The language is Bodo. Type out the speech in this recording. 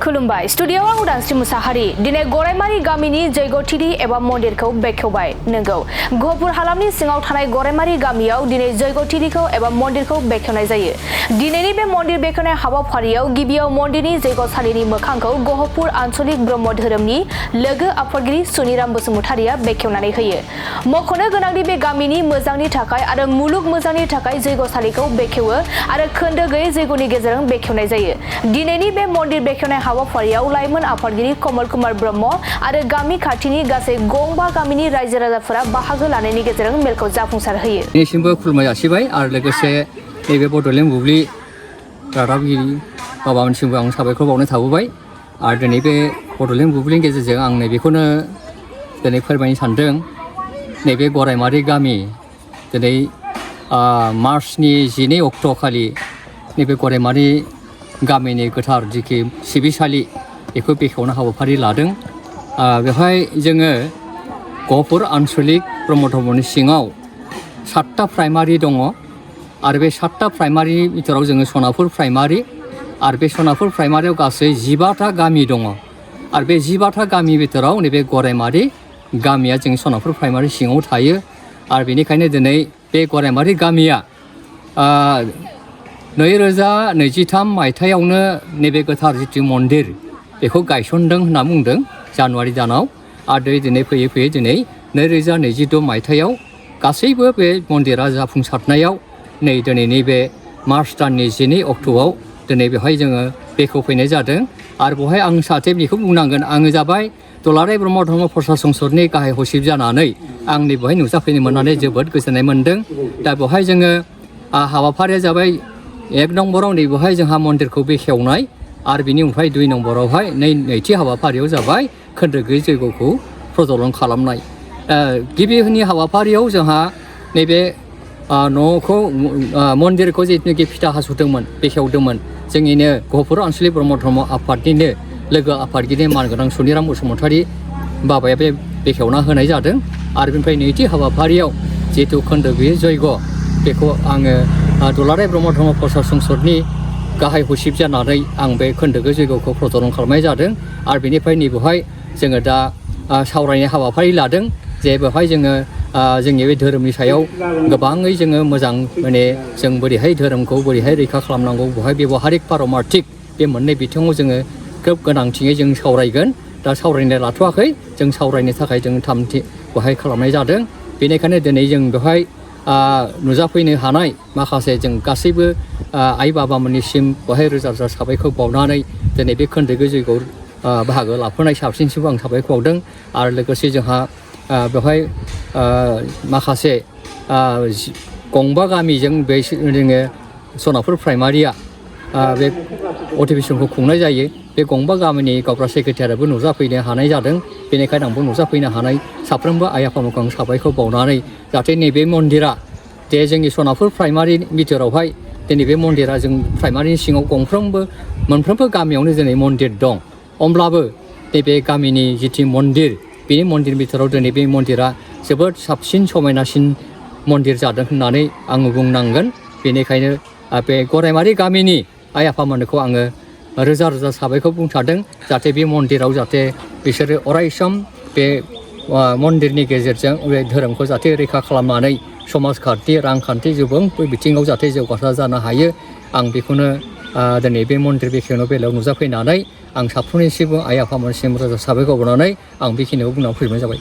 खुलुमबाय स्टुडियोआव आं उदांस्रि मुसाहारि दिनै गरायमारि गामिनि जयग'थिरि एबा मन्दिरखौ बेखेवबाय नंगौ गहपुर हालामनि सिङाव थानाय गरायमारि गामियाव दिनै जयग'थिरिखौ एबा मन्दिरखौ बेखेवनाय जायो दिनैनि बे मन्दिर बेखेवनाय हाबाफारियाव गिबियाव मन्दिरनि जयग'सालिनि मोखांखौ गहपुर आन्चलिक ब्रह्म धोरोमनि लोगो आफादगिरि सुनिराम बसुमतारिया बेखेवनानै होयो मख'नो गोनांदि बे गामिनि मोजांनि थाखाय आरो मुलुग मोजांनि थाखाय जयग'सालिखौ बेखेवो आरो खोन्दो गैयै जयग'नि गेजेरजों बेखेवनाय जायो दिनैनि बे मन्दिर बेखेवनाय हाबाफारियाव लाइमोन आफादगिरि कमल कुमार ब्रह्म आरो गामि खाथिनि गासै गंबा गामिनि रायजो राजाफोरा बाहागो लानायनि गेजेरजों मेलखौ जाफुंसार होयो। दिनैसिमबो खुलुमनाय जासिबाय आरो लोगोसे नैबे बड'लेण्ड बुब्लि रादाबगिरि बाबामोनसिमबो आं साबायखर बावनाय थाबोबाय आरो दिनै बे बड'लेण्ड बुब्लिनि गेजेरजों आं नैबेखौनो दिनै फोरमायनो सानदों नैबे गरायमारि गामि दिनै मार्चनि 12 अक्ट' खालि नैबे गरायमारि गामिनि गोथार जिखि सिबिसालि बेखौ बेखेवनो हाबाफारि लादों बेवहाय जोङो गहपुर आन्चलिक ब्रह्म धर्मनि सिङाव 7टा प्राइमारि दङ आरो बे 7टा प्राइमारि बिथोराव जोङो सनापुर प्राइमारि आरो बे सनापुर प्राइमारियाव गासै 15टा गामि दङ आरो बे 15टा गामि बिथोराव नैबे गरायमारि गामिया जों सनापुर प्राइमारि सिङाव थायो आरो बेनिखायनो दिनै बे गरायमारि गामिया 2023 मायथाइयावनो नैबे गोथार जितु मन्दिर बेखौ गायसनदों होनना बुंदों जानुवारि दानाव आरो दिनै फैयै फैयै दिनै 2026 मायथाइयाव गासैबो बे मन्दिरा जाफुंसारनायाव नै दिनैनि बे मार्च दाननि 12 अक्ट'आव दिनै बेवहाय जोङो बेखेवफैनाय जादों आरो बेवहाय आं जाहाथे बेखौ बुंनांगोन आङो जाबाय दुलाराय ब्रह्म धर्म प्रसार संसदनि गाहाय सचिब जानानै आंनि बेवहाय नुजाफैनो मोननानै जोबोद गोजोननाय मोन्दों दा बेवहाय जोङो हाबाफारिया जाबाय 1 नम्बराव नै बेवहाय जोंहा मन्दिरखौ बेखेवनाय आरो बिनि उनावहाय 2 नम्बरावहाय नैथि हाबाफारियाव जाबाय खोन्दो गैयै जयग'खौ प्रज्वलन खालामनाय गिबिनि हाबाफारियाव जोंहा नैबे न'खौ मन्दिरखौ जिथुनाखि फिथा हास'दोंमोन बेखेवदोंमोन जोंनिनो गहपुर आन्चलिक ब्रह्म धर्म आफादनिनो लोगो आफादगिरि मानगोनां सुनिराम बसुमतारि बाबाया बे बेखेवना होनाय जादों आरो बेनिफ्राय नैथि हाबाफारियाव जिहेतु खोन्दो गैयै जयग' बेखौ आङो दुलाराय ब्रह्म धर्म प्रसार संसदनि गाहाय सचिब जानानै आं बे खोन्दो गैयै जयग'खौ प्रज्वलन खालामनाय जादों आरो बेनिफ्राय नैबेवहाय जोङो दा सावरायनाय हाबाफारि लादों जे बेवहाय जोङो जोंनि बे धोरोमनि सायाव गोबाङै जोङो मोजां माने जों बोरैहाय धोरोमखौ बोरैहाय रैखा खालामनांगौ बेवहाय बेबहारिक पारमार्थिक बे मोननै बिथिङाव जोङो खोब गोनांथियै जों सावरायगोन दा सावरायनो लाथ'वाखै जों सावरायनो थाखाय जों थामथि बेवहाय खालामनाय जादों बेनिखायनो दिनै जों बेवहाय नुजाफैनो हानाय माखासे जों गासैबो आइ बाबामोननिसिम बेवहाय रोजा रोजा साबायखर बावनानै दिनै बे खोन्दो गैयै जयग'आव बाहागो लाफानाय साबसिनसिमबो आं साबायखर बावदों आरो लोगोसे जोंहा बेवहाय माखासे गंबा गामिजों बे जोङो सनापुर प्राइमारिया बे अधिवेशनखौ खुंनाय जायो बे गंबा गामिनि गावबुरा सेक्रेटारियाबो नुजाफैनो हानाय जादों बेनिखायनो आंबो नुजाफैनो हानाय साफ्रोमबो आइ आफामोनखौ आं साबायखर बावनानै जाहाथे नैबे मन्दिरा जे जोंनि सनापुर प्राइमारि बिथोरावहाय दिनै बे मन्दिरा जों प्राइमारिनि सिङाव मोनफ्रोमबो गामियावनो दिनै मन्दिर दं अब्लाबो नैबे गामिनि जिथु मन्दिर बे मन्दिर बिथोराव दिनै बे मन्दिरा जोबोद साबसिन समायनासिन मन्दिर जादों होननानै आङो बुंनांगोन बेनिखायनो बे गरायमारि गामिनि आइ आफामोनखौ आङो रोजा रोजा साबायखर बुंथारदों जाहाथे बे मन्दिराव जाहाथे बिसोरो अरायसम बे मन्दिरनि गेजेरजों बे धोरोमखौ जाहाथे रैखा खालामनानै समाजखान्थि रांखान्थि गोबां बिथिङाव जाहाथे जौगासार जानो हायो आं बेखौनो दिनै बे मन्दिर बेखेवनाय बेलायाव नुजाफैनानै आं साफ्रोमनिसिमबो आइ आफामोननिसिम रोजा साबायखर बावनानै आं बेखिनियाव बुंनानै फोजोबनाय जाबाय।